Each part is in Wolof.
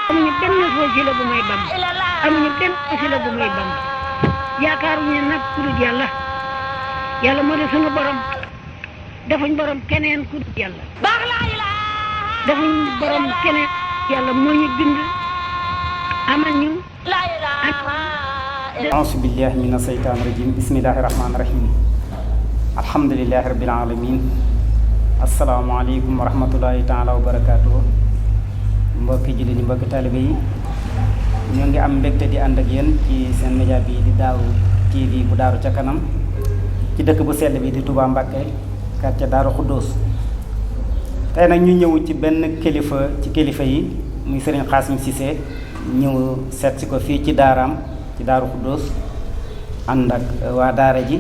amuñu benn wasila bu may Bamba amuñu benn wasila bu may Bamba yaakaaruñu nag ku dul yàlla yàlla moo di sunu borom defuñ borom keneen ku dul yàlla defuñ borom keneen yàlla moo ñu bind amal ñu auzu billahi mina seytaani rajim bismillahi rahmaani rahim alhamdulillahi rabbil alamin asalaamaaleykum wa rahmatullahi taala wa barakaatuhu mbokki jullit yi mbokki taalibe yi ñoo ngi am mbégte di ànd ak yéen ci seen média bi di Daaru TV bu Daaru ca kanam ci dëkk bu sell bi di Touba Mbacké quartier Daaru Xuddoos tey nag ñu ñëw ci benn kilifa ci kilifa yi muy Serigne Xaasim Cissé ñëw seet si ko fii ci daaraam ci Daaru Xuddoos ànd ak waa daara ji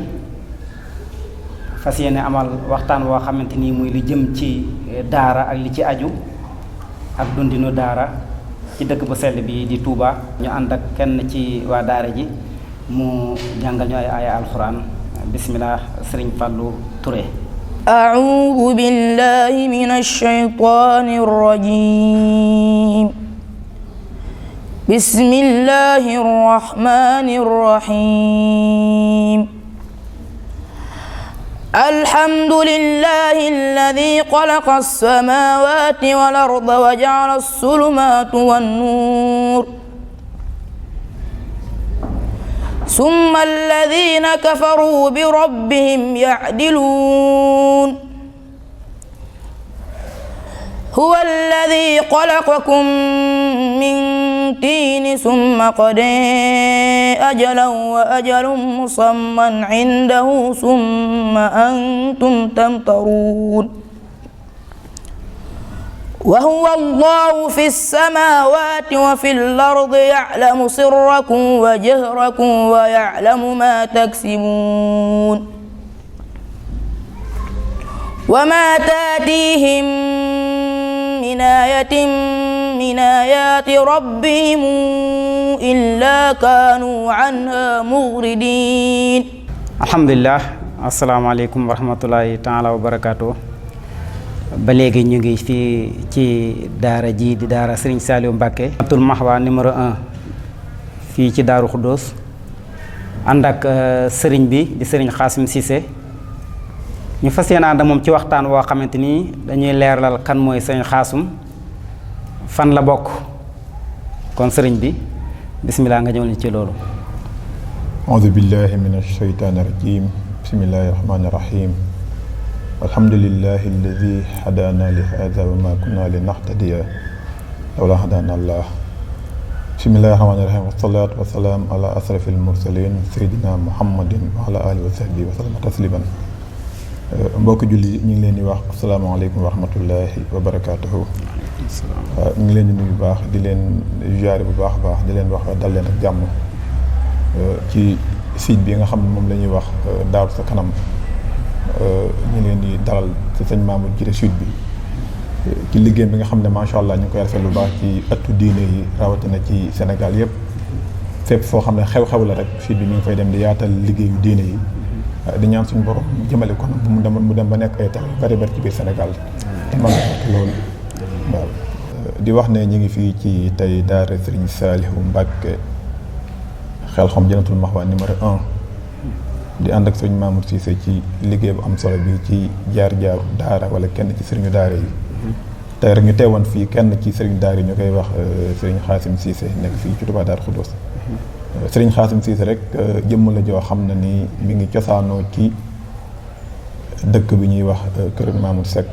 fas yéene amal waxtaan woo xamante ni muy li jëm ci daara ak li ci aju ak dundinu daara ci dëkk bu sell bi di Touba. ñu ànd ak kenn ci waa daara ji mu jàngal ñu ay aaya alxuraan bismillah Sëriñ Fallu Touré. أعوذ بالله من الشيطان الرجيم بسم الله الرحمن الرحيم الحمد لله الذي خلق السماوات والأرض وجعل الظلمات والنور ثم الذين كفروا بربهم يعدلون هو الذي خلقكم من طين ثم قضى أجلا وأجل مسمى عنده ثم أنتم تمترون وهو الله في السماوات وفي الأرض يعلم سركم وجهركم ويعلم ما تكسبون وما تأتيهم من آية من آيات ربهم إلا كانوا عنها مغردين الحمد لله السلام عليكم ورحمة الله تعالى وبركاته ba léegi ñu ngi fii ci daara ji di daara Serigne Saliou Mbacké Jannatul Mahwa numéro 1 fii ci Daaru Xuddoos ànd ak sëriñ bi di Serigne Xaasim Cissé ñu fas yéene ànd moom ci waxtaan woo xamante ni dañuy leeralal kan mooy Serigne Xaasim fan la bokk kon sëriñ bi bismillah nga ñëwal ñu ci loolu. auzu billahi minash shaytaani rajim bismillahi rahmaani rahim alhamdulillahi alladi hadaana li hada wa ma kunna linahtadiya lawla hadaana allah bismillahi rahmaani rahim wasalaatu wasalaam ala asrafil mursalin sayyidina muhammadin wa ala alihi wa sahbihi wa sallama tasliman mbokki julli ñu ngi leen di wax asalaamaaleykum wa rahmatullahi wa barakaatuhu. ñu ngi leen di nuyu bu baax di leen ziyaare bu baax a baax di leen wax dal leen ak jàmm ci site bi nga xam ne moom la ñuy wax Daaru sa kanam ñu leen di dalal ci sëñ Mamour jiite site bi ci liggéey bi nga xam ne macha allah ñu ngi koy rafetlu lu baax ci ëttu diine yi rawatina ci Sénégal yëpp fépp foo xam ne xew-xew la rek site bi mi ngi fay dem di yaatal liggéeyu diine yi di ñaan suñu borom jëmale ko nag mu dem ba nekk ay tax bari bari ci biir Sénégal te man loolu waaw di wax ne ñu ngi fii ci tey daara Serigne Saliou Mbacké Xelcom Jannatul Mahwa numéro 1 di ànd ak Serigne Mamour Cissé ci liggéey bu am solo bi ci jaar-jaaru daara wala kenn ci Serigne daara yi tey rek ñu teewoon fii kenn ci Serigne daara yi ñu koy wax Serigne Xaasim Cissé nekk fii ci Touba Daaru Xuddoos Serigne Xaasim Cissé rek jëmm la joo xam ne ni mi ngi cosaanoo ci dëkk bi ñuy wax kër Mamour Seck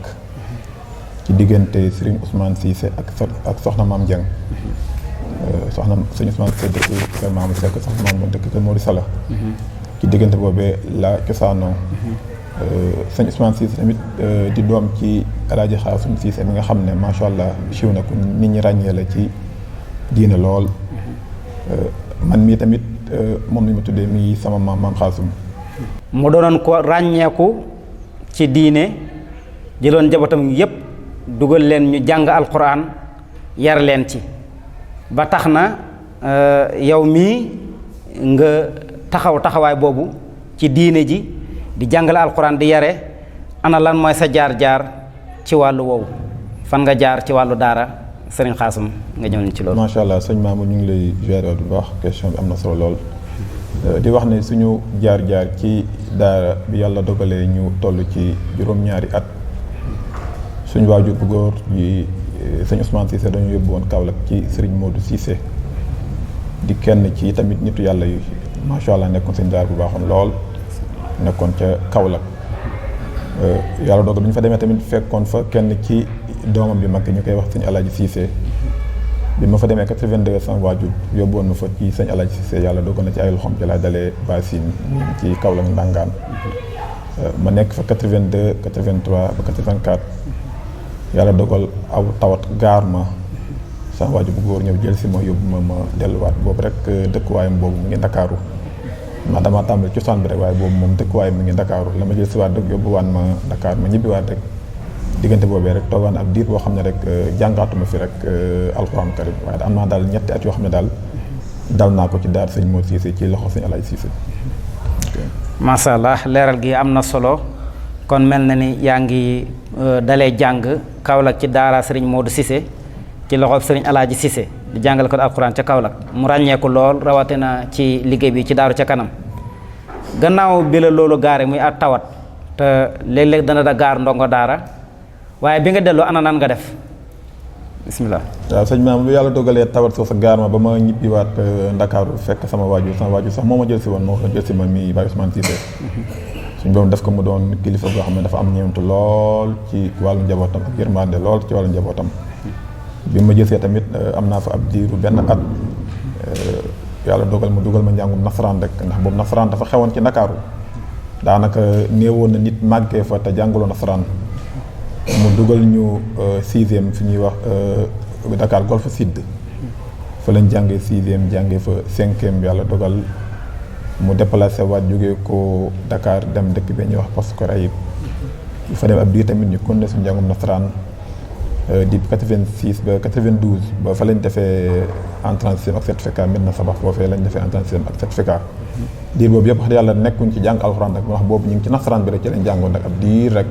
ci diggante Serigne Ousmane Cissé ak soxna Maam Dieng soxna Serigne Ousmane Cissé dëkk kër Mamour Seck soxna Maam dëkk kër Mori Sala ci diggante boobee la cosaanoo Serigne Ousmane Cissé tamit di doom ci Alaaji Xaasim Cissé mi nga xam ne macha allah siiw na ko nit ñi ràññee la ci diine lool man mii tamit moom lañ ma tuddee mii sama maam Xaasim mu doonoon ko ràññeeku ci diine jëloon njabootam yépp dugal leen ñu jàng alquran yar leen ci ba tax na yow mii nga taxawaay boobu ci diine ji di jàngale alquran di yare ana lan mooy sa jaar-jaar ci wàllu woowu fan nga jaar ci wàllu daara sëriñ Xaasum nga ñëw ci loolu. macha allah sëñ Mamour ñu ngi lay gérer bu baax question bi am na solo lool. di wax ne suñu jaar-jaar ci daara bi yàlla dogalee ñu toll ci juróom-ñaari at suñu waajur bu góor yi sëñ Ousmane Cissé dañu yóbbu woon Kaolack ci Serigne Modou Cissé di kenn ci tamit nitu yàlla yu macha allah nekkoon sëñ daara bu baaxoon lool nekkoon ca Kaolack yàlla dogal bi ñu fa demee tamit fekkoon fa kenn ci doomam bi mag ñu koy wax sëñ Alaaji Cissé bi ma fa demee 82 sama waajur yóbbu woon ma fa ci sëñ Alaaji Cissé yàlla dogal na ci ay loxoom ci laa dalee Bassine ci Kaolack Ndangaan ma nekk fa 82 83 ba 84 yàlla dogal aw tawat gaar ma sama waajur bu góor ñëw jël si ma yóbbu ma delluwaat boobu rek dëkkuwaayam boobu mu ngi Ndakaaru ndax damaa tàmbali cosaan bi rek waaye boobu moom dëkkuwaayam mu ngi Ndakaaru la ma jël si waat rek yóbbuwaan ma Dakar ma ñibbiwaat rek diggante boobee rek toogaan ab diir boo xam ne rek jàngaatuma fi rek alxuraan karim waaye am naa daal ñetti at yoo xam ne daal dal naa ko ci daal sëñ Modou Cissé ci loxo sëñ Alaaji Cissé. macha allah leeral gi am na solo kon mel na ni yaa ngi dalee jàng Kaolack ci daara sëriñ Modou Cissé ci loxo sëriñ Alaaji Cissé di jàngale ko alxuraan ca Kaolack mu ràññeeku lool rawatina ci liggéey bi ci daaru ca kanam gannaaw bi la loolu gaare muy ak tawat te léeg-léeg dana da gaar ndongo daara waaye bi nga delloo ana nan nga def bisimilah. waaw sëñ maam lu yàlla dogalee tawat soo sa gaar ma ba ma ñibbiwaat Ndakaaru fekk sama waajur sax moo ma jël si woon moo jël si ma mi Baye Ousmane Cissé suñ boobu def ko mu doon kilifa boo xam ne dafa am ñeewantu lool ci wàllu njabootam ak yërmande lool ci wàllu njabootam bi ma jësee tamit am naa fa ab diiru benn at yàlla dogal ma dugal ma njàngum nasaraan rek ndax boobu nasaraan dafa xewoon ci Ndakaaru daanaka néewoon na nit màggee fa te jàngaloo nasaraan mu dugal ñu 6e fi ñuy wax Dakar Golf Sud fa lañ jàngee 6e jàngee fa 5e yàlla dogal mu déplacé waat jógee ko Dakar dem dëkk bi ñuy wax Poste Corayib fa dem ab diir tamit ñu continué suñu njàngum nasaraan di 86 ba 92 ba fa lañ defee entrée en sixième ak certificat mbir na sabax foofee lañ defee entrée en sixième ak certificat diir boobu yëpp wax dëgg yàlla nekkuñ ci jàng alxuraan rek wax boobu ñu ngi ci nasaraan bi rek ci lañ jàngoon nag ab diir rek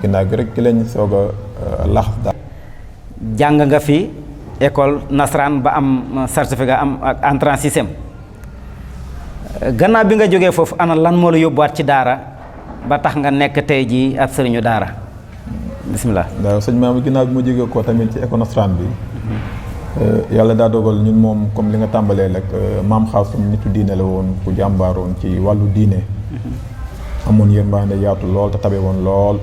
ginnaaw gi rek ci lañ soog a laxas daal. jàng nga fi école nasaraan ba am certificat am ak entrée en sixième gannaaw bi nga jógee foofu ana lan moo la yóbbuwaat ci daara ba tax nga nekk tey jii ab sëriñu daara bisimilah. waaw sëñ maam ginnaaw bi ma jógee ko tamit ci école nasaraan bi yàlla daa dogal ñun moom comme li nga tàmbalee rek maam Xaasum nitu diine la woon ku jàmbaaroon ci wàllu diine amoon yërmande yaatu lool te tabe woon lool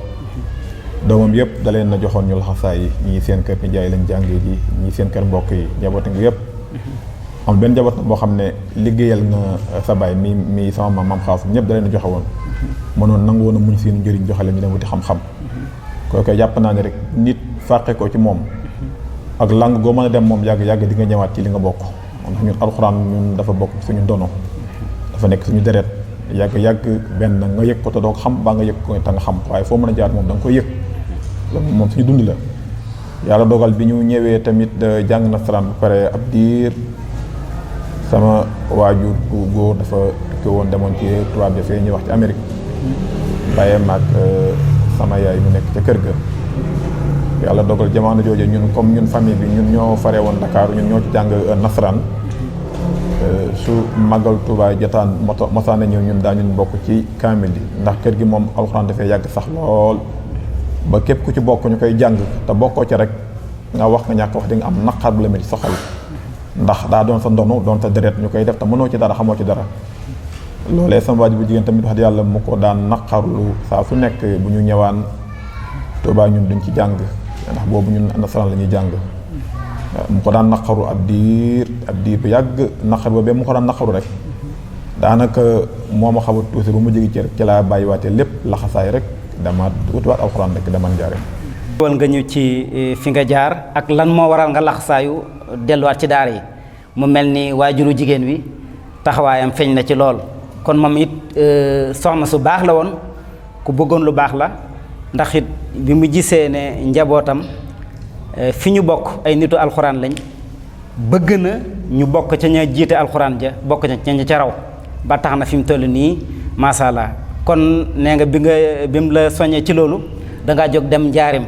doomam yëpp da leen na joxoon ñu laxasaay yi ñii seen kër ni jaay lañ jàngee ji ñii seen kër mbokk yi njabootam gi yëpp am benn njaboot boo xam ne liggéeyal nga sa baay mi sama maam Xaasum ñëpp da leen a joxe woon mënoon nangu woon a muñ seenu njëriñ joxe leen ñu dem wuti xam-xam kooku jàpp naa ne rek nit fàqe ko ci moom ak lang goo mën a dem moom yàgg di nga ñëwaat ci li nga bokk ndax ñun alxuraan ñun dafa bokk suñu ndono dafa nekk suñu deret yàgg benn nga yëg ko te doo ko xam baa nga yëg ko te nga xam waaye foo mën a jaar moom da nga koy yëg loolu moom suñu dund la yàlla dogal bi ñu ñëwee tamit jàng nasaraan bu pare ab diir sama waajur bu góor dafa tukki woon demoon ci tubaab bi fee ñuy wax ci Amérique bàyyee maag sama yaay mu nekk ca kër ga yàlla dogal jamono jooju ñun comme ñun famille bi ñun ñoo fare woon Dakar ñun ñoo ci jàng nasaraan su màggal Tuubaa jotaan mosaan na ñëw ñun daañu bokk ci kaamil yi ndax kër gi moom alxuraan dafay yàgg sax lool ba képp ku ci bokk ñu koy jàng te bokkoo ci rek nga wax nga ñàkk wax di nga am naqar bu la mel ci sa xol ndax daa doon sa ndono doon sa deret ñu koy def te mënoo ci dara xamoo ci dara loolee sama waajur bu jigéen tamit wax dëgg yàlla mu ko daan naqarlu saa su nekk bu ñu ñëwaan Tuubaa ñun duñ ci jàng ndax boobu ñun nasaraan la ñuy jàng mu ko daan naqaru ab diir bu yàgg naqar ba mu ko daan naqaru rek daanaka moo ma xaw a tuuti ba mu jóge ci rek ci laa bàyyiwaatee lépp laxasaay rek dama utiwaat alxuraan rek dama jaaree. wal nga ñu ci fi nga jaar ak lan moo waral nga laxasaayu delluwaat ci daara yi mu mel ni waajuru jigéen wi taxawaayam feeñ na ci lool kon moom it soxna su baax la woon ku bëggoon lu baax la ndax it bi mu gisee ne njabootam fi ñu bokk ay nitu alxuraan lañ bëgg na ñu bokk ca ña jiite alxuraan ja bokk ca ña ca raw ba tax na fi mu toll nii macha allah kon nee nga bi mu la soññee ci loolu dangaa jóg dem njaarim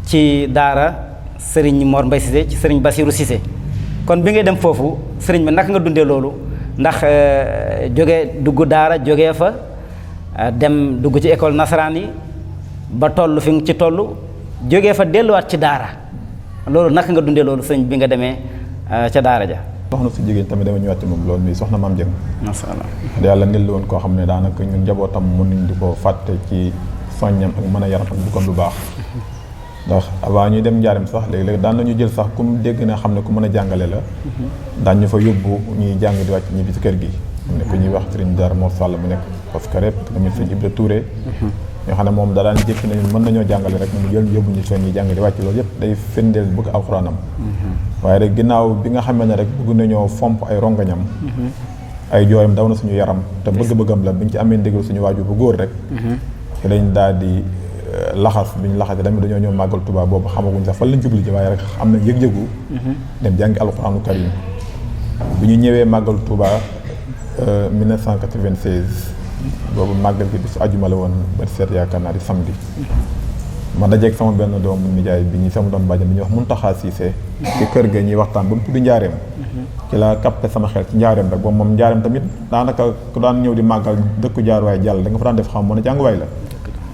ci daara sëriñ Mor Mbaye Cissé ci sëriñ Bassirou Cissé kon bi ngay dem foofu sëriñ bi naka nga dundee loolu ndax jóge dugg daara jógee fa dem dugg ci école nasaraan yi ba toll fi nga ci toll jógee fa delluwaat ci daara loolu naka nga dundee loolu sëriñ bi nga demee ca daara ja. soxna su jigéen tamit dama ñëwaat ci moom loolu mi soxna maam Dieng. macha allah yàlla nel woon koo xam ne daanaka ñun njabootam mënuñ di ko fàtte ci soññam ak mën a yaram ak bu ko lu baax. ndax avant ñuy dem njaarim sax léegi-léegi daan nañu jël sax ku mu dégg ne xam ne ku mën a jàngale la. daan ñu fa yóbbu ñuy jàng di wàcc ñibbi ci kër gi. mu ne ku ñuy wax sëriñ Dar Mor Sall mu nekk parce que rek tamit sëñ Ibra Touré. ñoo xam ne moom da daan jékki nañu mën nañoo jàngale rek mu jël yóbbu ñu soñ ñuy jàng di wàcc loolu yëpp day firndeel bëgg alxuraanam. waaye rek ginnaaw bi nga xamee ne rek bëgg nañoo fomp ay rongañam. ay jooyam daw na suñu yaram te bëgg-bëggam la biñ ci amee ndigal suñu waajur bu góor rek. te dañ daal di laxas bi ñu laxasee tamit dañoo ñëw màggal Tuubaa boobu xamaguñ sax fan lañ jubli ji waaye rek am na yëg-yëgu. dem jàngi alxuraanu karim bi ñu ñëwee màggal Tuubaa 1996 boobu màggal gi bisu ajuma la woon ba seet yaakaar naa di samedi. ma dajeeg sama benn doomu nijaay bi ñi sama doom bàjjan bi ñuy wax Muntaxa Siise ci kër ga ñuy waxtaan ba mu tudd njaareem. ci la capté sama xel ci njaareem rek boobu moom njaareem tamit daanaka ku daan ñëw di màggal dëkku jaaruwaay jàll da nga fa daan def xam moo ne jànguwaay la.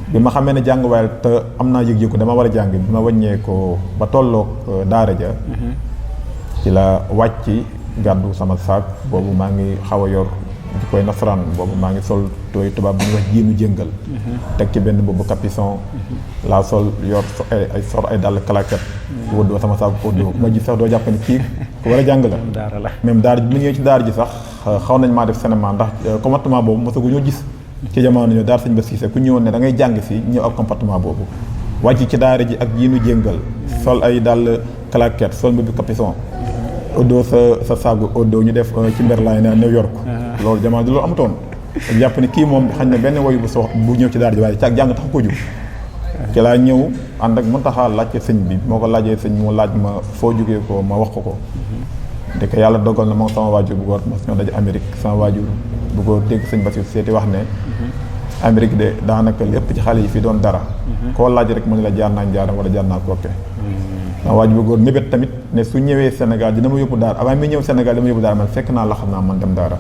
bi ma xamee ne jànguwaay la te am naa yëg-yëgu dama war a jàng bi ma wàññee ko ba tolloog daara ja. ci la wàcc gàddu sama saak boobu maa ngi xaw a yor di koy nasaraan boobu maa ngi sol tooy tubaab bu ñuy wax jiinu jëngal. teg ci benn boobu capuchon. laa sol yor ay dàll claquette. wóodoo sama saak wóodoo ku ma gis sax doo jàpp ne kii ku war a jàng la. daara la même daara ji bu ñëwee ci daara ji sax xaw nañ maa def cinéma ndax comportement boobu mosagu ñoo gis. ci jamono ñoo daara sëñ ba Siise ku ñëwoon ne da ngay jàng si ñëw ak comportement boobu. wàcc ci daara ji ak jiinu jëngal. sol ay dàll claquette sol mbubbi capuchon. odo sa saagu odo ñu def ci Mberlaay na New York. loolu jamono ji loolu amutoon. jàpp ne kii moom xañ na benn woyu bu ñëw ci daara ji waaye ci ak jàng tax ko jug. ci laa ñëw ànd ak Muntaxa laajte sëñ bi moo ko laajee sëñ mu laaj ma foo jógee ko ma wax ko. dëkk yàlla dogal na moom sama waajur bu góor mas ñoo daje Amérique sama waajur bu góor dégg sëñ Basiru seeti wax ne. Amérique de daanaka lépp ci xale yi fii doon dara. koo laaj rek mu ne la jaar naa njaaram wala jaar naa kooke. sama waajur bu góor mébét tamit ne su ñëwee Sénégal dina ma yóbbu daara avant mi ñëw Sénégal dama yóbbu daara man fekk naa la xam naa man dem daara.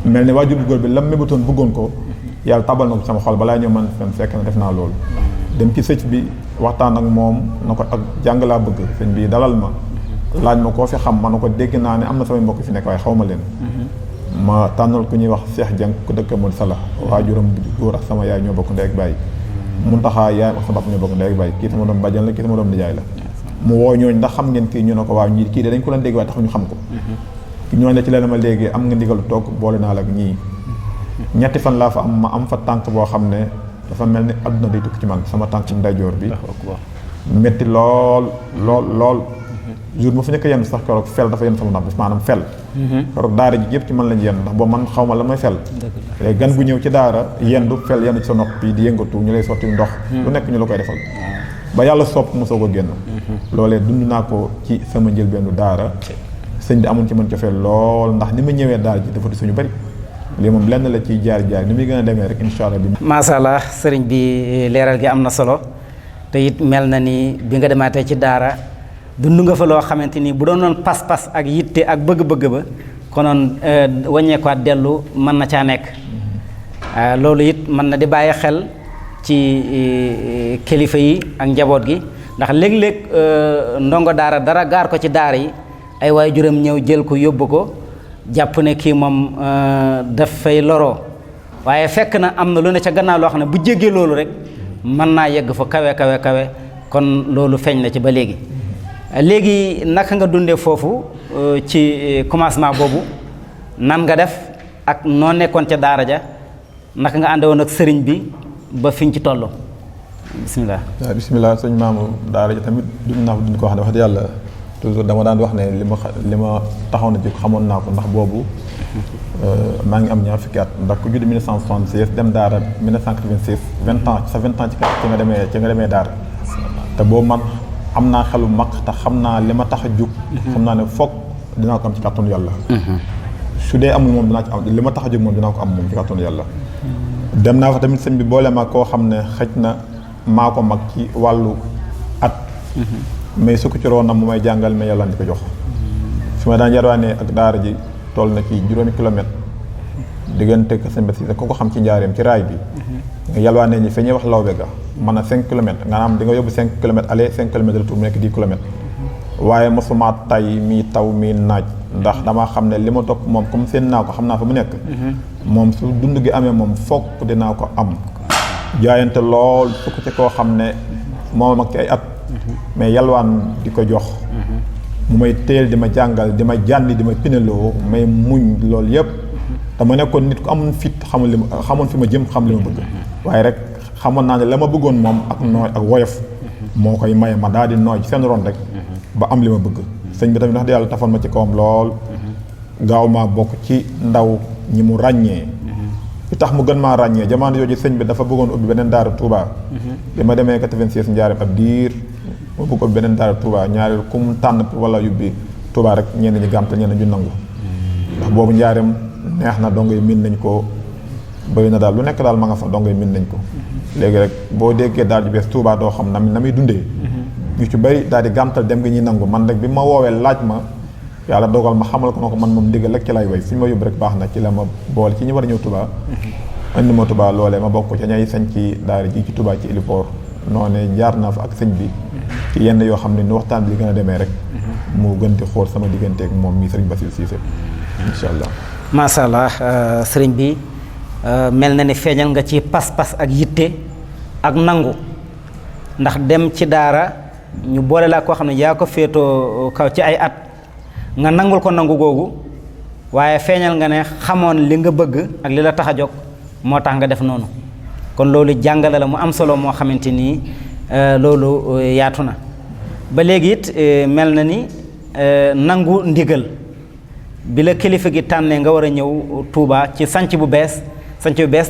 mel ne waajur bu góor bi lam mébétoon bëggoon ko yàlla tabal na ko sama xol balaa ñëw man fekk na def naa loolu. dem ci sëñ bi waxtaan ak moom na ko ak jàng laa bëgg sëñ bi dalal ma. laaj ma koo fi xam ma ne ko dégg naa ne am na samay mbokk fi nekk waaye xaw ma leen. ma tànnal ku ñuy wax Cheikh Dieng ku dëkk Modou Sala waajuram bu góor ak sama yaay ñoo bokk ndey ak baay. Muntaxa yaay ak sama papa ñoo bokk ndey ak baay kii sama doom bàjjan la kii sama doom nijaay la. mu woo ñooñu ndax xam ngeen kii ñu ne ko waaw ñii kii de dañ ko leen dégg waaye tax ñu xam ko. ñooñu la ci leen ma léegi am nga ndigalu toog boole naa la ak ñii. ñetti fan laa fa am ma am fa tànk boo xam ne dafa mel ni adduna day tukki ci man sama tànk ndeyjoor bi. metti lool. jour ma fi nekk yenn sax keroog fel dafa yenn sama nopp maanaam fel. keroog daara ji yëpp ci man lañ yenn ndax boobu man xaw ma la may fel. léegi gan gu ñëw ci daara yendu fel yenn ci sa nopp bi di yëngatu ñu lay sotti ndox. lu nekk ñu la koy defal. ba yàlla sopp mu soog a génn. loolee dund naa ko ci sama njëlbeenu daara. sëñ bi amoon ci man cofeel lool ndax ni ma ñëwee daara ji dafa di suñu bari. lii moom lenn la ciy jaar ni muy gën a demee rek incha allah. macha allah sëriñ bi leeral gi am na solo te it mel na ni bi nga demaatee ci daara dund nga fa loo xamante ni bu doonoon pas-pas ak yitte ak bëgg-bëgg ba konoon wàññeekuwaat dellu mën na caa nekk. loolu it mën na di bàyyi xel ci kilifa yi ak njaboot gi ndax léeg-léeg ndongo daara dara gaar ko ci daara yi ay waajuram ñëw jël ko yóbbu ko jàpp ne kii moom daf fay loroo waaye fekk na am na lu ne ca gannaaw loo xam ne bu jéggee loolu rek mën naa yegg fa kawe kon loolu feeñ na ci ba léegi. léegi naka nga dundee foofu ci commencement boobu nan nga def ak noo nekkoon ca daara ja naka nga àndewoon ak sëriñ bi ba fiñ ci toll bisimilah. waaw bisimilah sëñ maamu daara ja tamit duñ naa ko duñ ko wax ne wax dëgg yàlla toujours dama daan wax ne li ma taxaw na ci xamoon naa ko ndax boobu maa ngi am ñaar fukki at ndax ku judd 1976 dem daara 1986 20 ans sa 20 ans ci nga demee daara te boobu man am naa xelu mag te xam naa li ma tax a jug. xam naa ne foog dinaa ko am ci kàttanu yàlla. su dee amul moom dinaa ci am li ma tax a jug moom dinaa ko am moom ci kàttanu yàlla. dem naa fa tamit sëñ bi boole ma koo xam ne xëj na maa ko mag ci wàllu at. mais sukk ci roonam mu may jàngal mais yàlla di ko jox fi ma daan yarwaanee ak daara ji toll na ci juróomi kilomètre diggante ko sëñ Bassi ko xam ci njaareem ci raay bi nga yalwaanee ñi fi ñuy wax lawbe ga mën a 5 kilomètres nga am di nga yóbbu 5 kilomètres aller 5 kilomètres retour mu nekk 10 kilomètres waaye mosuma tay mi taw mi naaj ndax damaa xam ne li ma topp moom comme seen naa ko xam naa fa mu nekk moom su dund gi amee moom fokk dinaa ko am jaayante lool su ko ci koo xam ne moom ak ci ay at mais yalwaan di ko jox mu may teel di ma jàngal di ma jànni di ma pineloo may muñ loolu yëpp dama nekkoon nit ku amoon fit xamoon fi ma jëm xam li ma bëgg waaye rek xamoon naa ne la ma bëggoon moom ak nooy ak woyof moo koy maye ma daal di nooy ci seen ron rek ba am li ma bëgg sëñ bi tamit wax dëgg yàlla tafoon ma ci kawam lool gaaw maa bokk ci ndaw ñi mu ràññee li tax mu gën maa ràññee jamono jooju sëñ bi dafa bëggoon ubbi beneen daara Touba bi ma demee 96 njaareem ab diir ma bëgg ubbi beneen daara Touba ñaareel ku mu tànn wala yubbi Touba rek ñenn ñi gàmtal ñenn ñu nangu ndax boobu njaareem neex na dongoy min nañ ko bëri na daal lu nekk daal ma nga fa dongoy min nañ ko léegi rek boo déggee daal ji bees Touba doo xam na muy dundee ñu ci bëri daal di gàmtal dem gi ñuy nangu man rek bi ma woowee laaj ma yàlla dogal ma xamal ko na ko man moom ndigal rek ci lay way fu ñu ma yóbbu rek baax na ci la ma boole ci ñu war a ñëw Touba indi ma Touba loolee ma bokk ci ñay sañ ci daara ji ci Touba ci héliport noonu jaar naa fa ak sëñ bi ci yenn yoo xam ne ni waxtaan bi li gën a demee rek mu gën di xool sama digganteeg moom mii Sëriñ Bassirou Cissé incha allah macha allah sëriñ bi mel na ni feeñal nga ci pas-pas ak yitte ak nangu ndax dem ci daara ñu boole laa koo xam ne yaa ko féetoo kaw ci ay at nga nangul ko nangu googu waaye feeñal nga ne xamoon li nga bëgg ak li la tax a jóg moo tax nga def noonu kon loolu jàngale la mu am solo moo xamante ni loolu yaatu na ba léegi it mel na ni nangu ndigal bi la kilifa gi tànnee nga war a ñëw Touba ci sanc bu bees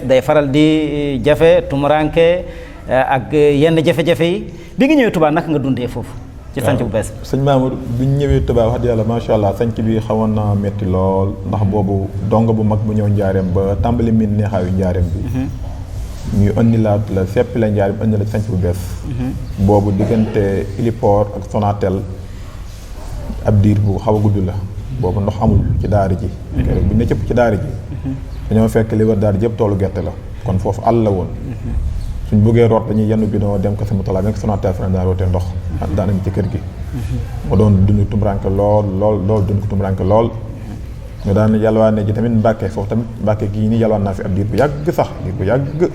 day faral di jafe tumuranke ak yenn jafe-jafe yi bi nga ñëwee Touba naka nga dundee foofu ci sanc bu bees sëñ Mamour bi ñu ñëwee Touba wax dëgg yàlla macha allah sanc bi xawoon na metti lool ndax boobu dong bu mag bu ñëw njaareem ba tàmbali miin neexaayu njaareem bi ñuy indi la seppi la njaareem indi la sanc bu bees boobu diggante héliport ak Sonatel ab diir bu xaw a gudd la boobu ndox amul ci daara ji keroog bu ñu ne cëpp ci daara ji dañoo fekk li wër daara ji yëpp toolu gerte la kon foofu àll la woon suñ bëggee root dañuy yenn bidon dem ko sama tolaa nekk Sonatel fa daan rootee ndox daanañ ci kër gi mu doon dund tumranke lool dund ko tumranke lool ñu daan yalwaane ji tamit Mbàkke foofu tamit Mbàkke gii nii yalwaan naa fi ab diir bu yàgg sax diir bu yàgg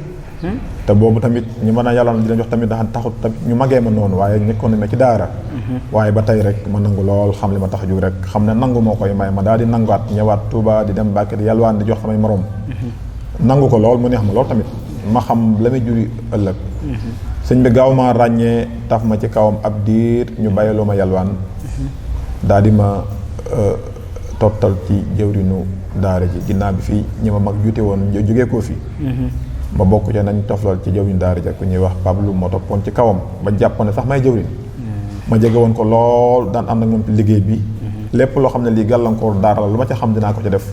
te boobu tamit ñu mën a yalwaan di leen jox tamit daxa taxut tamit ñu magee ma noonu waaye nekkoon na ci daara waaye ba tey rek ma nangu lool xam li ma tax a jóg rek xam ne nangu moo koy may ma daal di nanguwaat ñëwaat Touba di dem Mbàkke di yalwaan di jox samay morom nangu ko lool mu neex ma lool tamit ma xam la muy juri ëllëg sëñ bi gaaw ma ràññee taf ma ci kawam ab diir ñu bàyyiloo ma yalwaan daal di ma tottal ci jëwrinu daara ji ginnaaw bi fii ñi ma mag juute woon jógee koo fi ma bokk ci nañ toflal ci jëwriñ daara ja ku ñuy wax Pablu moo toppoon ci kawam ba jàppoon ne sax may jëwriñ ma jege woon ko lool daan ànd ak moom ci liggéey bi lépp loo xam ne lii gàllankoor daara la lu ma ca xam dinaa ko ci def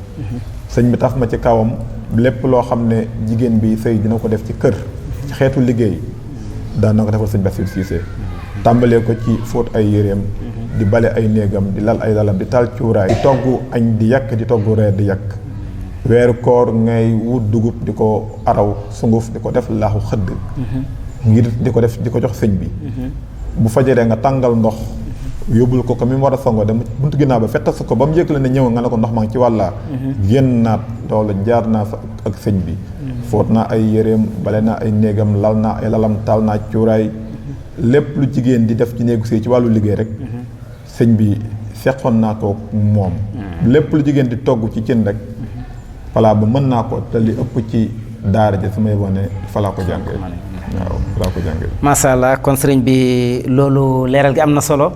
sëñ bi taf ma ci kawam lépp loo xam ne jigéen bi sëy dina ko def ci kër ci xeetu liggéey daan na ko defal sëñ Bassirou Cissé tàmbalee ko ci fóot ay yéreem di bale ay néegam di lal ay lalam di taal cuuraay di togg añ di yàkk di togg reer di yàkk weeru koor ngay wut dugub di ko araw sunguf di ko def laaxu xëdd ngir di ko jox sëñ bi bu fajaree nga tàngal ndox yóbbul ko mi mu war a songoo dem buntu ginnaaw ba fettas ko ba mu yëg la ne ñëw nga ne ko ndox ma ngi ci wàllaa génn naat loolu jaar naa fa ak sëñ bi fóot naa ay yéreem bale naa ay néegam lal naa ay lalam taal naa cuuraay lépp lu jigéen di def ci néegu sëy ci wàllu liggéey rek sëñ bi seqoon naa ko moom lépp lu jigéen di togg ci cin rek falaa ba mën naa ko te li ëpp ci daara ji su may wone falaa ko jàngee waaw falaa ko jàngee macha allah kon sëriñ bi loolu leeral gi am na solo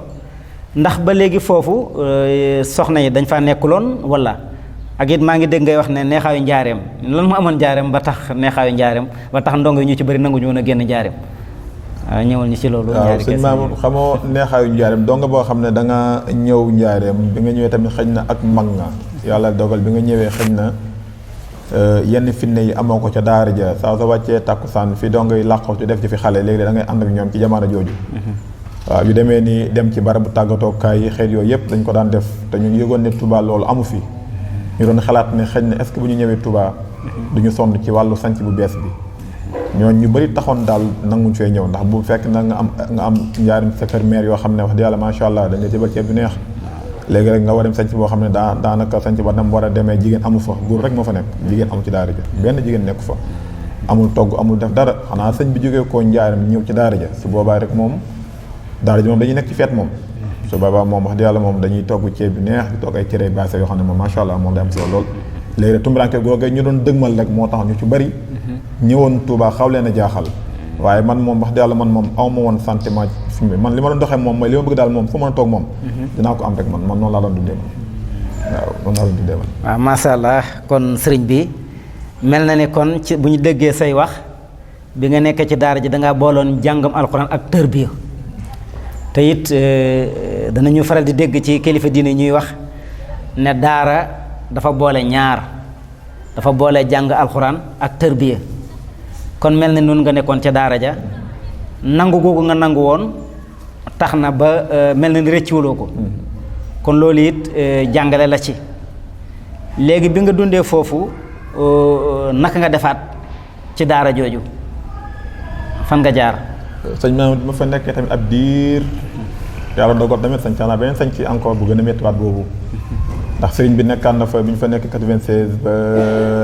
ndax ba léegi foofu soxna yi dañ faa nekkuloon wala ak it maa ngi dégg ngay wax ne neexaayu njaareem lan mu amoon njaareem ba tax neexaayu njaareem ba tax ndongo yi ñu ci bëri nangu ñu woon a génn njaareem waaw ñëwal ñu ci loolu. waaw sëñ Mamour xamoo neexaayu njaareem donga boo xam ne da nga ñëw njaareem bi nga ñëwee tamit xëj na ak mag nga yàlla dogal bi nga ñëwee xëj na yenn finne yi amoo ko ca daara ja saa sa wàccee tàkkusaan fi donga yi làqaw ci def ci fi xale léegi da ngay ànd ak ñoom ci jamono jooju waaw yu demee ni dem ci barabu tàggatookaay yi xeet yooyu yëpp dañ ko daan def te ñu yëgoon ne Touba loolu amu fi ñu doon xalaat ne xëy na est-ce que bu ñu ñëwee Touba duñu sonn ci wàllu sanc bu bees bi ñooñu ñu bëri taxoon daal nanguñ fee ñëw ndax bu fekk na nga am njaarim sa kër maire yoo xam ne wax dëgg yàlla macha allah dañ la jëbal ceeb bu neex léegi rek nga war a dem sanc boo xam ne daanaka sanc ba nam war a demee jigéen amu fa góor rek moo fa nekk jigéen amu ci daara ja benn jigéen nekku fa amul togg amul def dara xanaa sëñ bi jógee koo njaarim ñëw ci daara ja su boobaa rek moom daara ji moom dañuy nekk ci feet moom su boobaa moom wax dëgg yàlla moom dañuy togg ceeb bi neex di togg ay cere baase yoo xam ne moom macha allah moom day am solo lool léegi rek tumburanke googee ñu doon dëgmal rek moo tax ñu ci bëri ñëwoon Touba xaw leen a jaaxal waaye man moom wax dëgg yàlla man moom aw ma woon sentiment fi mu man li ma doon doxee moom mooy li ma bëgg daal moom fu mën a toog moom dinaa ko am rek man noonu laa doon dundee man waaw noonu laa doon dundee man waaw macha allah kon sëriñ bi mel na ne kon ci bu ñu déggee say wax bi nga nekkee ci daara ji dangaa booloon jàngam alxuraan ak tërbiya te it danañu faral di dégg ci kilifa diine ñuy wax ne daara dafa boole ñaar dafa boole jàng alxuraan ak tërbiya kon mel na noonu nga nekkoon ca daara ja nangu googu nga nangu woon tax na ba mel na ni rëccuwuloo ko kon loolu it jàngale la ci léegi bi nga dundee foofu naka nga defaat ci daara jooju fan nga jaar sëñ ma fa nekkee tamit ab diir yàlla dogal tamit sañ caanaa beneen sañ ci encore bu gën a méttiwaat boobu ndax sëriñ bi nekkaan na fa bi ñu fa nekk 96 ba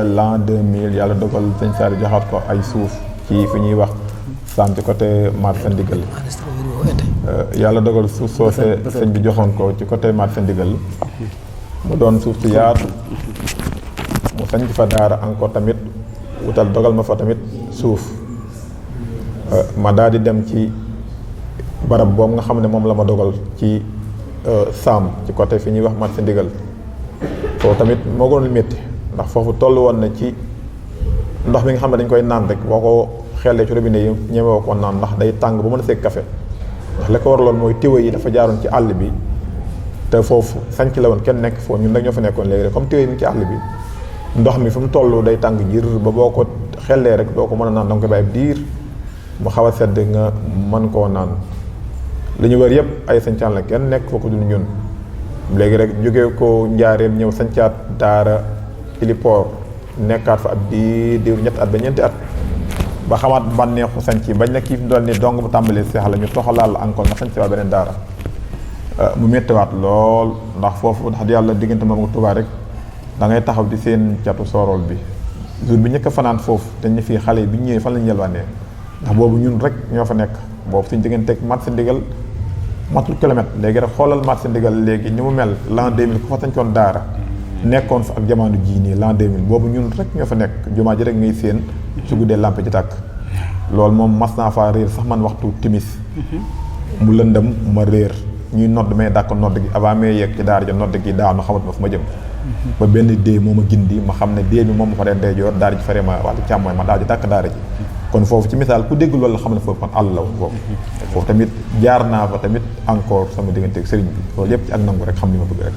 l'an 2000 yàlla dogal sëñ Saari joxaat ko ay suuf ci fi ñuy wax saam ci côté marché ndigal yàlla dogal suuf soosee sëñ bi joxoon ko ci côté marché ndigal mu doon suuf si yaatu mu sañ fa daara encore tamit wutal dogal ma fa tamit suuf ma daal di dem ci barab boobu nga xam ne moom la ma dogal ci saam ci côté fi ñuy wax marché ndigal foofu tamit moo gënoon métti ndax foofu toll woon na ci ndox mi nga xam ne dañ koy naan rek boo ko xellee ci robinet yi ñemewoo ko naan ndax day tàng ba mën a seeg café ndax li ko waraloon mooy tiwa yi dafa jaaroon ci àll bi te foofu sanc la woon kenn nekk foofu ñun rek ñoo fa nekkoon léegi rek comme tiwa yi mi ci àll bi ndox mi fi mu toll day tàng jir ba boo ko xellee rek doo ko mën a naan da nga koy bàyyi diir mu xaw a sedd nga mën koo naan li ñu wër yëpp ay sancaan la kenn nekk foo ko dul ñun léegi rek jógee ko njaareem ñëw sancaat daara ilipoor nekkaat fa ab diiru ñetti at ba ñeenti at ba xamaat bànneexu sanc bañ nekk ci fi doon ni dong bu tàmbalee seex la ñu toxalaal la encore nga sanc waa beneen daara mu méttiwaat lool ndax foofu ndax yàlla diggante moom nga Tuubaa rek da ngay taxaw di seen catu soorool bi jour bi ñëkk a fanaan foofu te ñu fii xale yi bi ñu ñëwee fan lañu yelwaanee ndax boobu ñun rek ñoo fa nekk boobu suñ digganteeg marché ndigal matul kilomètre léegi rek xoolal marché ndigal léegi ni mu mel l'an 2000 ku fa sañcoon daara nekkoon fa ak jamono jii nii l'an 2000 boobu ñun rek ñoo fa nekk jumaa ji rek ngay séen su guddee lampe ji tàkk loolu moom mas naa faa réer sax man waxtu timis mu lëndëm ma réer ñuy nodd may dàkk nodd gi avant may yegg ci daara ja nodd gi daanu xamat ma fu ma jëm ba benn dee moo ma gindi ma xam ne dee bi moom ma fa dee ndeyjoor daara ji faree ma wàllu càmmooñ ma daal di dàkk daara ji kon foofu ci misaal ku dégg loolu la xam ne foofu kon àll la woon foofu foofu tamit jaar naa fa tamit encore sama digganteeg sëriñ bi loolu yëpp ci ak nangu rek xam li ma bëgg rek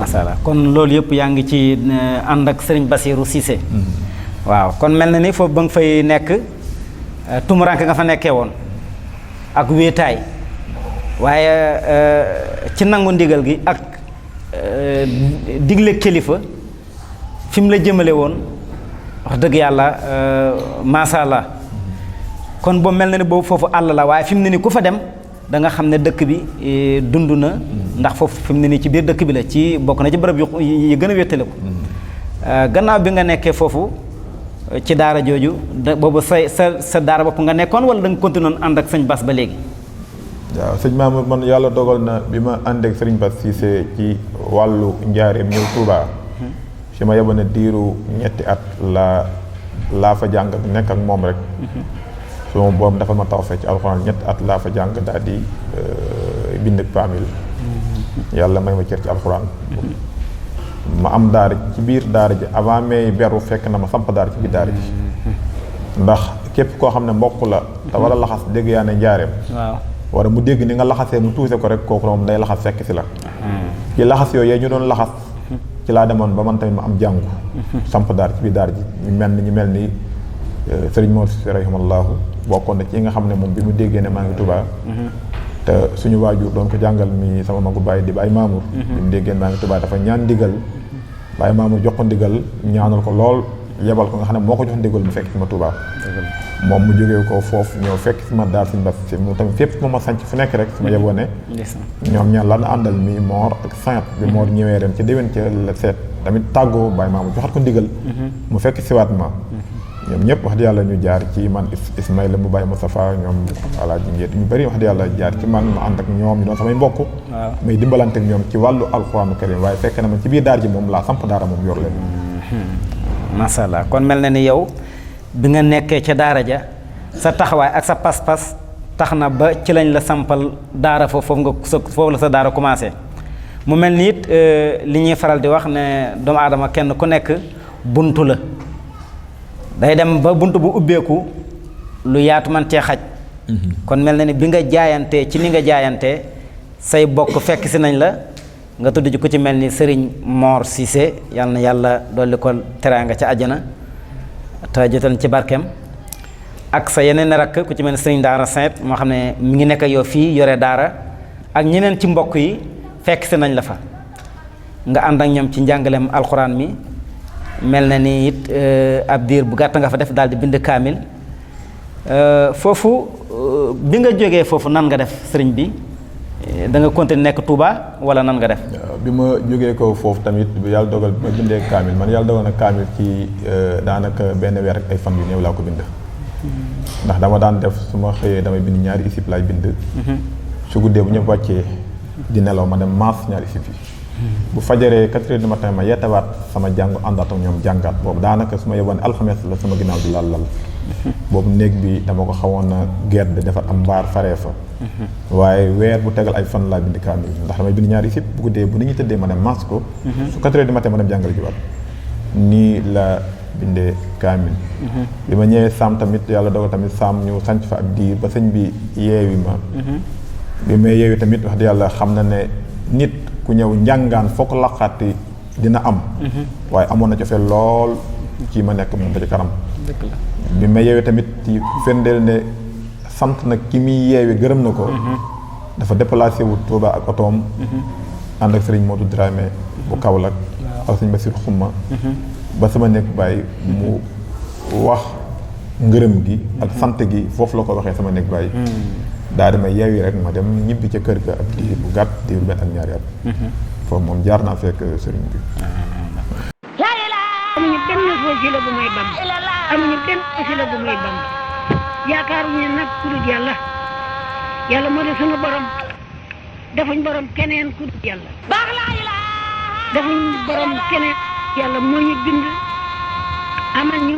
macha allah kon loolu yëpp yaa ngi ci ànd ak sëriñ Bassirou Cissé waaw kon mel na ni foofu ba nga fay nekk tumuranke nga fa nekkee woon ak wéetaay waaye ci nangu ndigal gi ak digle kilifa fi mu la jëmale woon wax dëgg yàlla macha allah kon boobu mel na ni boobu foofu àll la waaye fi mu ne ni ku fa dem da nga xam ne dëkk bi dund na ndax foofu fi mu ne nii ci biir dëkk bi la ci bokk na ci bërëb yi gën a wéttale ko gannaaw bi nga nekkee foofu ci daara jooju boobu sa daara bopp nga nekkoon wala da nga continué ànd ak sëñ Bass ba léegi. waaw sëñ Mamour man yàlla dogal na bi ma ànd ak sëriñ Bass Cissé ci wàllu njaareem ñëw Touba fi ma yeboon a diiru ñetti at laa fa jàng nekk ak moom rek su ma boobu dafa ma taw fee ci alxuraan ñetti at laa fa jàng daal di bind kaamil yàlla may ma cër ci alxuraan ma am daara ci biir daara ji avant may beru fekk na ma samp daara ci biir daara ji ndax képp koo xam ne mbokk la te wala laxas dégg yaa ne njaareem waaw wala mu dégg ni nga laxasee mu tuuse ko rek kooku moom day laxas fekk si la ci laxas yooyu ñu doon laxas ci laa demoon ba man tamit ma am jàngu samp daara ci biir daara ji ñu mel ni sëriñ Mor Si rahimahullahu bokkoon na ci nga xam ne moom bi mu déggee ne maa ngi Touba te suñu waajur doon ko jàngal mi sama magu bàyyi di Baye Mamour bi mu déggeen maa ngi Tuubaa dafa ñaan ndigal Baye Mamour jox ko ndigal ñaanal ko lool yebal ko nga xam ne moo ko jox ndigal mu fekk fi ma Tuubaa moom mu jógee ko foofu ñëw fekk fi ma daal suñu bas si mu tamit fépp ma sanc fu nekk rek su ma yeboo ne ñoom ñaan lan àndal mi Mor ak Saint bi Mor ñëwee ren ci déwén ca la seet tamit tàggoo Baye Mamour joxat ko ndigal mu fekk siwaat ma ñoom ñëpp wax di yàlla ñu jaar ci man Ismaïla mu Baye Moustapha ñoom Alaaji Ngeet ñu bëri wax di yàlla jaar ci man ma ànd ak ñoom ñu doon samay mbokk may dimbalante ak ñoom ci wàllu alxuraanu karim waaye fekk na man ci biir daara ji moom laa samp daara moom yor leen masha Allah kon mel na ni yow bi nga nekkee ca daara ja sa taxawaay ak sa pas-pas tax na ba ci lañ la sampal daara foofu la sa daara commencé mu mel ni it li ñuy faral di wax ne doomu aadama kenn ku nekk buntu la day dem ba buntu bu ubbeeku lu yaatu man cee xaj kon mel na ni bi nga jaayantee ci ni nga jaayantee say bokk fekk si nañ la nga tudd ci ku ci mel ni Serigne Mor Cissé yal na yàlla dolli ko teraanga ca àjjana te jotal ci barkeem ak sa yeneen rakk ku ci mel ni Serigne Daara Saint moo xam ne mi ngi nekk yow fii yore daara ak ñeneen ci mbokk yi fekk si nañ la fa nga ànd ak ñoom ci njàngaleem alxuraan mi mel na ni it ab diir bu gàtt nga fa def daal di bind kaamil foofu bi nga jógee foofu nan nga def sëriñ bi da nga continuer nekk Touba wala nan nga def. bi ma jógee ko foofu tamit yàlla dogal bi ma bindee kaamil man yàlla dogal na kaamil ci daanaka benn weer ak ay fan yu néew laa ko bind. ndax dama daan def su ma xëyee damay bind ñaari isib laay bind. su guddee bu ñëpp wàccee di nelaw ma dem maas ñaari isib yi. bu fajaree 4 heures du matin ma yettawaat sama jàng àndaat ak ñoom jàngaat boobu daanaka su ma yeboon alxames la sama ginnaaw di lal boobu néeg bi dama ko xawoon a gedd defar am mbaar faree fa waaye weer bu tegal ay fan laa bind kaamil ndax damay bind ñaari isib bu guddee bu nit ñi tëddee ma dem maas ko su 4 heures du matin ma dem jàngal jiwaat nii la bindee kaamil bi ma ñëwee saam tamit yàlla dogal tamit saam ñu sanc fa ab diir ba sëñ bi yeewi ma bi may yeewi tamit wax di yàlla xam na ne nit ku ñëw njàngaan fokk laqaati dina am waaye amoon na cofee lool ci ma nekk moom ba ci kanam bi ma yeewee tamit ci firndeel ne sant na ki muy yeewi gërëm na ko dafa déplacé wu Touba ak otoom ànd ak Serigne Modou Dramé bu Kaolack ak Serigne Bassirou Xuma ba sama nekk bàyyi mu wax ngërëm gi ak sant gi foofu la ko waxee sama nekk bàyyi daa damay yeewi rek ma dem ñibbi ca kër ga ak diir bu gàtt diir benn ak ñaari at foofu moom jaar naa fekk sëriñ bi amuñu benn wasila bu may bam amuñu benn wasila bu may bam yaakaaruñu nag ku dul yàlla yàlla moo di sunu borom defuñ borom keneen ku dul yàlla defuñ borom keneen yàlla moo ñu bind amal ñu